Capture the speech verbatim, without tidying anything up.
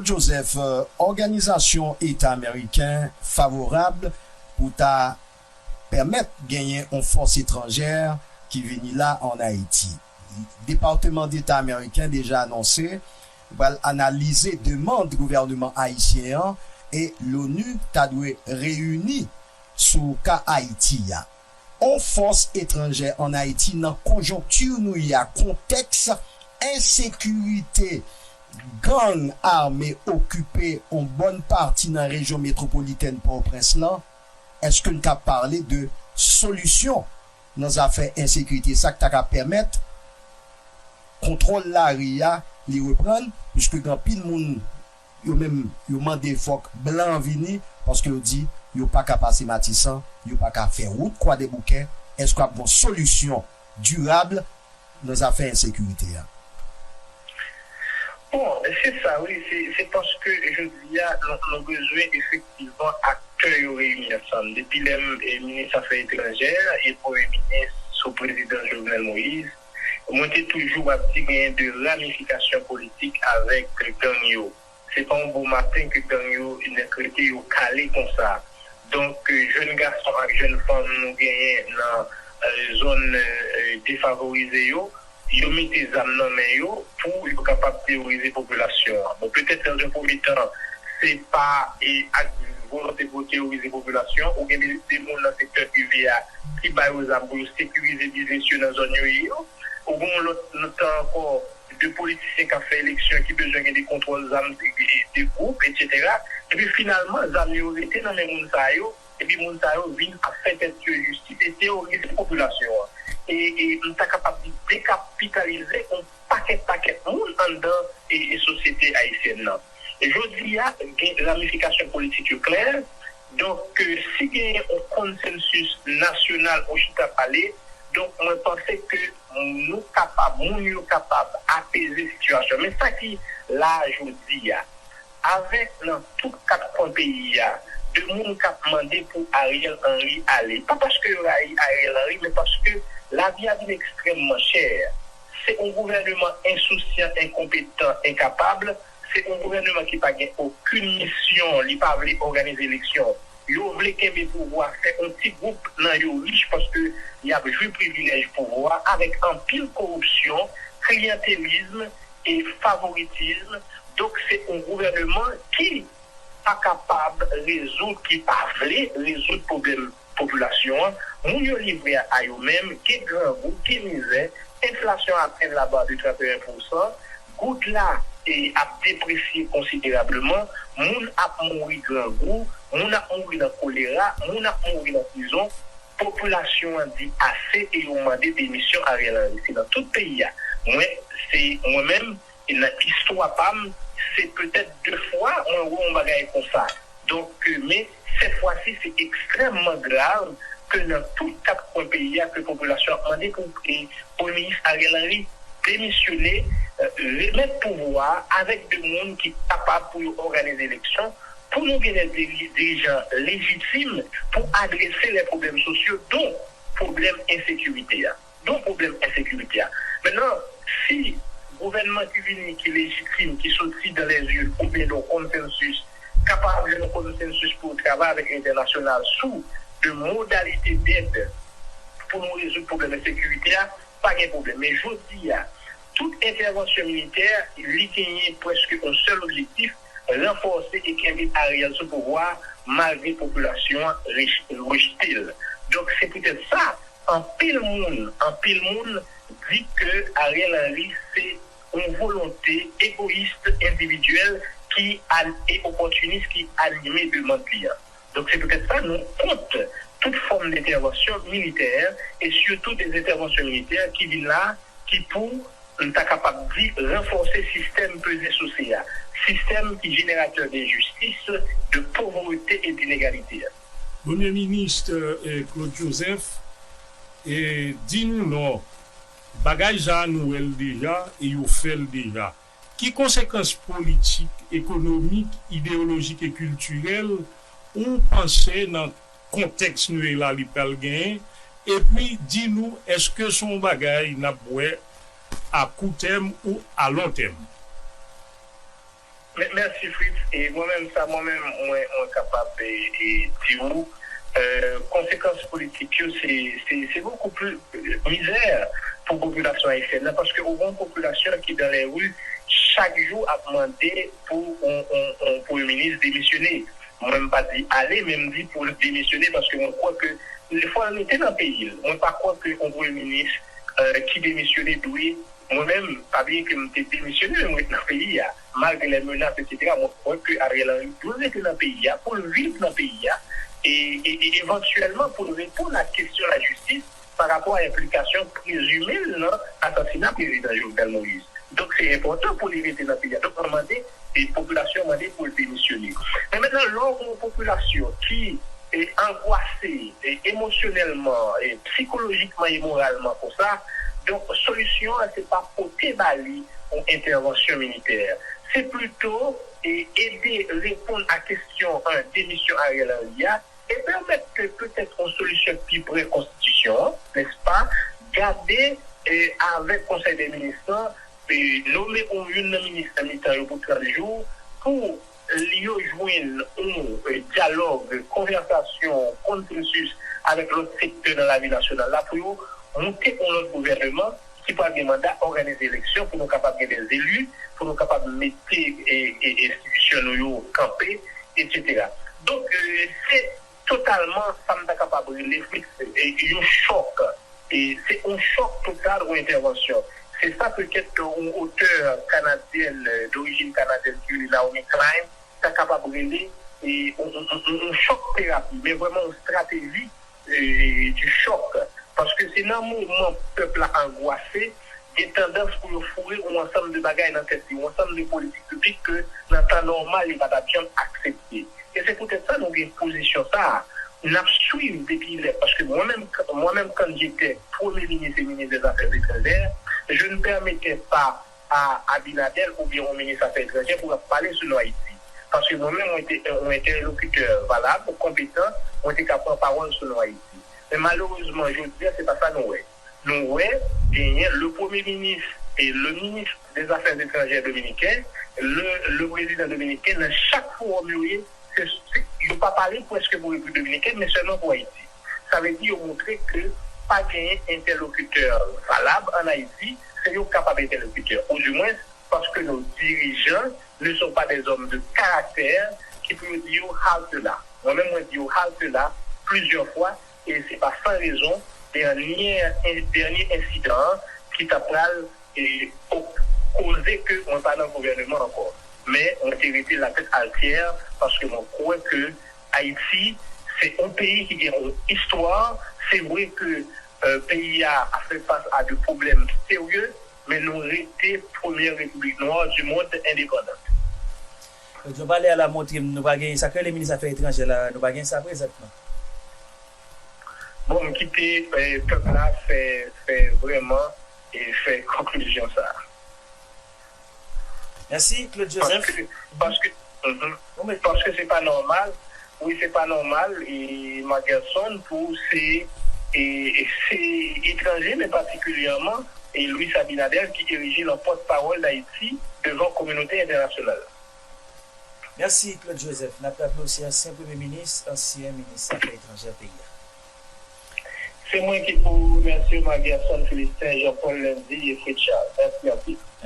Joseph, euh, Òganizasyon Eta Ameriken favorab pou ta pèmèt genyen yon fòs etranjè ki vini la ann Ayiti. Depatman Deta ameriken deja anonse pral analize demann gouvènman ayisyen an e l'ONU ta dwe reyini sou ka Ayiti a. Yon fòs etranjè ann Ayiti nan konjonkti nou ye a, kontèks ensekirite, gang ame okipe yon bòn pati nan rejyon metwopolitèn Pòtoprens lan, èske n ka pale de solisyon nan zafè ensekirite, sa k ta ka pèmèt kontwòl lari a li reprann, piske gen anpil moun yo menm yo mande fòk blan an vini, paske yo di yo pa ka pase Matisan, yo pa ka fè wout Kwadèboukè. Èske ap gen yon solisyon dirab nan zafè ensekirite a? Bon, se sa wi, se se paske jodi a nou, nou bezwen efektivman aktè yo reyini ansanm. Depi lè m e minis afè etranjè e premye minis sou prezidan Jovenel Moïse, mwen te toujou ap di genyen de ramifikasyon politik avèk gang yo. Se pa yon bon maten ke gang yo nekrete yo kale konsa. Donk, jèn gason ak jèn fanm nou genyen nan zòn defavorize yo, yo mete zam nan men yo pou yo kapab teworize popilasyon an. Bon, petèt, dans un premier temps, se pa e, ak volonte pou yo teworize popilasyon, ou gen de, de moun nan sektè prive a ki ba yo zam pou yo sekirize biznis yo nan zòn yo ye yo, ou gen yon lòt tan ankò, de politisyen k ap fè eleksyon ki bezwen gen de kontwòl zam de gwoup, etsetera. Epi finalman, zam yo rete nan men moun sa yo, epi moun sa yo vin ap fè tèt yo jistis e teworize popilasyon an. E, e m ta kapab di dekapitalize yon pakèt pakèt moun anndan e, e sosyete ayisyèn nan. Jodi a, gen ramifikasyon politik yo klè. Donk, si genyen yon konsensis nasyonal ou chita pale, donk mwen panse ke nou kapab, moun yo kapab apeze sitiyasyon. Men sa ki la a jodi a, avèk nan tout kat kwen peyi a, de moun k ap mande pou Ariel Henry ale. Pa paske yo rayi Ariel Henry, men paske lavi a vin ekstrèmman chè. Se yon gouvèneman ensousyan, enkonpetan, enkapab. Se yon gouvèneman ki pa gen okenn misyon, li pa vle òganize eleksyon. Yo vle kenbe pouvwa, fè yon ti gwoup nan yo rich paske y ap jwi privilèj pouvwa avèk anpil koripsyon, kliyantelis e favoritis. Donk, se yon gouvèneman ki pa kapab rezoud, ki pa vle rezoud pwoblèm popilasyon an. Moun yo livre a yo menm, gen grangou, gen mizè, enflasyon atenn laba de trannteyen pousan, goud la e ap depresye konsiderableman, moun ap mouri grangou, moun ap mouri nan kolera, moun ap mouri nan prizon, popilasyon an di ase e yo mande demisyon Ariel Henry. Se nan tout peyi a. Mwen, se mwen menm, e nan istwa pa m, se petèt de fwa mwen wè yon bagay konsa. Donk, men, sèt fwa si, se ekstrèmman grav ke nan tout kat kwen peyi a, ke popilasyon ap mande pou e, Premye Minis Ariel Henry demisyone, remèt pouvwa a avèk de moun ki kapab pou yo òganize eleksyon, pou nou gen de dirijan lejitim pou adrese lè pwoblèm sosyo, don pwoblèm ensekirite a. Don pwoblèm ensekirite a. Mentnan, si gouvènman ki vini, ki lejitim, ki soti dans les urnes oubyen dans yon konsensis, kapab jwenn yon konsensis pou travay avèk entènasyonal sou de modalite dèd pou nou rezoud pwoblèm ensekirite a, pa gen pwoblèm. Men jodi a, tout entèvansyon militè, li genyen prèske yon sèl objektif, ranfòse e kenbe Ariel sou pouvwa a, malgre popilasyon an rejte l. Donk, se poutèt sa, anpil moun, anpil moun di ke Ariel Henry se yon volonte egoyis, endividyèl ki e opòtinis ki anime demann li an. Donk, se poutèt sa nou kont tout fòm dentèvansyon militè e sitou de entèvansyon militè ki vin la ki pou, m ta kapab di, ranfòse sistèm peze souse a, sistèm ki jeneratè denjistis, de povrete e dinegalite a. Premye Minis Claude Joseph, di nou non, bagay sa a nou wè l deja e yo fè l deja. Ki konsekans politik, ekonomik, ideyolojik e kiltirèl ou panse nan kontèks nou ye la li pral genyen? Epi di nou èske se yon bagay n ap wè a kou tèm ou a lon tèm? Mè- Mèsi, Fritz. E mwen menm, sa mwen menm, mwen, mwen kapab e, e, di w, e, konsekans politik yo, se, se, se bokou pli mizè pou popilasyon ayisyèn nan, paske ou gen yon popilasyon ki dans les rues chak jou ap mande pou yon, yon, yon premye minis demisyone. Mwen, m pa di ale, men m di pou l demisyone, paske mwen kwè ke fò l rete nan peyi l. Mwen pa kwè ke yon premye minis e, ki demisyone dwe, mwen menm, pa bliye ke m te demisyone, men m ret nan peyi a, malgre les menaces, etsetera. Mwen kwè ke Ariel Henry dwe rete nan peyi a, pou l viv nan peyi a, e, e, e evantyèlman pou l reponn a kesyon lajistis pa rapò a enplikasyon prezime l nan asasina prezidan Jovenel Moïse. Donk, se enpòtan pou li rete nan peyi a. Donk, mwen mande, e popilasyon mande pou l demisyone. Men mentnan, lè w gen yon popilasyon ki e, angwase, e, emosyonèlman, e, sikolojikman e moralman konsa. Donk, solisyon an, se pa pote ba li yon entèvansyon militè. Se plito, e, ede reponn a kesyon an, demisyon Ariel Henry a, e pèmèt ke petèt yon solisyon ki pi pre konstitisyon an, nèspa, gade, e, avèk Konsèy dè Minis lan, e, nome yon youn nan minis nan mitan yo pou trant jou, pou li yo jwenn yon, e, dyalòg, konvèsasyon, konsansis avèk lòt sektè nan lavi nasyonal la pou yo moute yon lòt gouvèneman ki pral gen manda òganize eleksyon pou nou kapab gen dè eli, pou nou kapab mete, e, e, enstitisyon nou yo kanpe, etsetera. Donk, e, se totalman sa m ta kapab rele, Fritz, e, yon chòk. E se yon chòk total, yon entèvansyon. Se sa petèt yon otè kanadyèn, e, dorijin kanadyèn ki rele Naomi Klein ta kapab rele, e, yon, yon, yon, yon chòk terapi, men vrèman yon strateji, e, di chòk. Paske se nan moman pèp la angwase, gen tandans pou yo foure yon ansanm de bagay nan tèt li, yon ansanm de politik piblik ke nan tan nòmal li pa t ap janm aksepte. E se poutèt sa nou gen pozisyon sa a. N ap swiv depi lè, paske mwen menm, mwen menm, quand j'étais premye minis e minis dè zafè etranjè, je ne permettais pas à Abinader oubyen yon minis afè etranjè pou ap pale sou non Ayiti. Paske mwen menm, mwen te yon entèlokitè valab, konpetan, mwen te ka pran pawòl sou non Ayiti. Men malerezman, jodi a, se pa sa nou wè. Nou wè, genyen le premye minis e le minis dè zafè etranjè dominiken, le, le prezidan dominiken, nan chak fowòm yo ye, se, se, yo pa pale prèske pou Repiblik Dominikèn, men sèlman pou Ayiti. Sa vle di yo montre ke pa genyen entèlokitè valab ann Ayiti, se yo k kapab entèlokitè. Oudimwens, paske nos dirigeants ne sont pas des hommes de caractère ki pou yo di yo halte là. Mwen menm, mwen di yo halte là plizyè fwa, e se pa san rezon, dènye, dènye ensidan an ki ta pral, e, koze ke mwen pa nan gouvèneman ankò. Men mwen te rete la tête altière paske mwen kwè ke Ayiti, se yon peyi ki gen yon istwa. Se vre ke, e, peyi a ap fè fas a de pwoblèm serye, men nou rete premyè repiblik nwa di mond endepandan. Jodi a, pale a la montre m, nou pa gen, sa k rele minis afè etranjè la, nou pa gen sa prezantman. Bon, m kite, e, pèp la fè, fè vrèman, e fè konklizyon sa a. Mèsi, Claude Joseph. Paske, paske, mhm. Paske se pa nòmal, wi, se pa nòmal, e, Marc Gerson, pou se, e, e se etranje, men patikilyèman, e Luis Abinader ki erije l an pòtpawòl Dayiti devan kominote entènasyonal la. Mèsi, Claude Joseph. N ap raple w, se ansyen premye minis, ansyen minis afè etranjè peyi a. Se mwen ki pou remèsye Marc Gerson Philistin, Jean Paul Lundy e Fritz Charles. Mèsi anpil.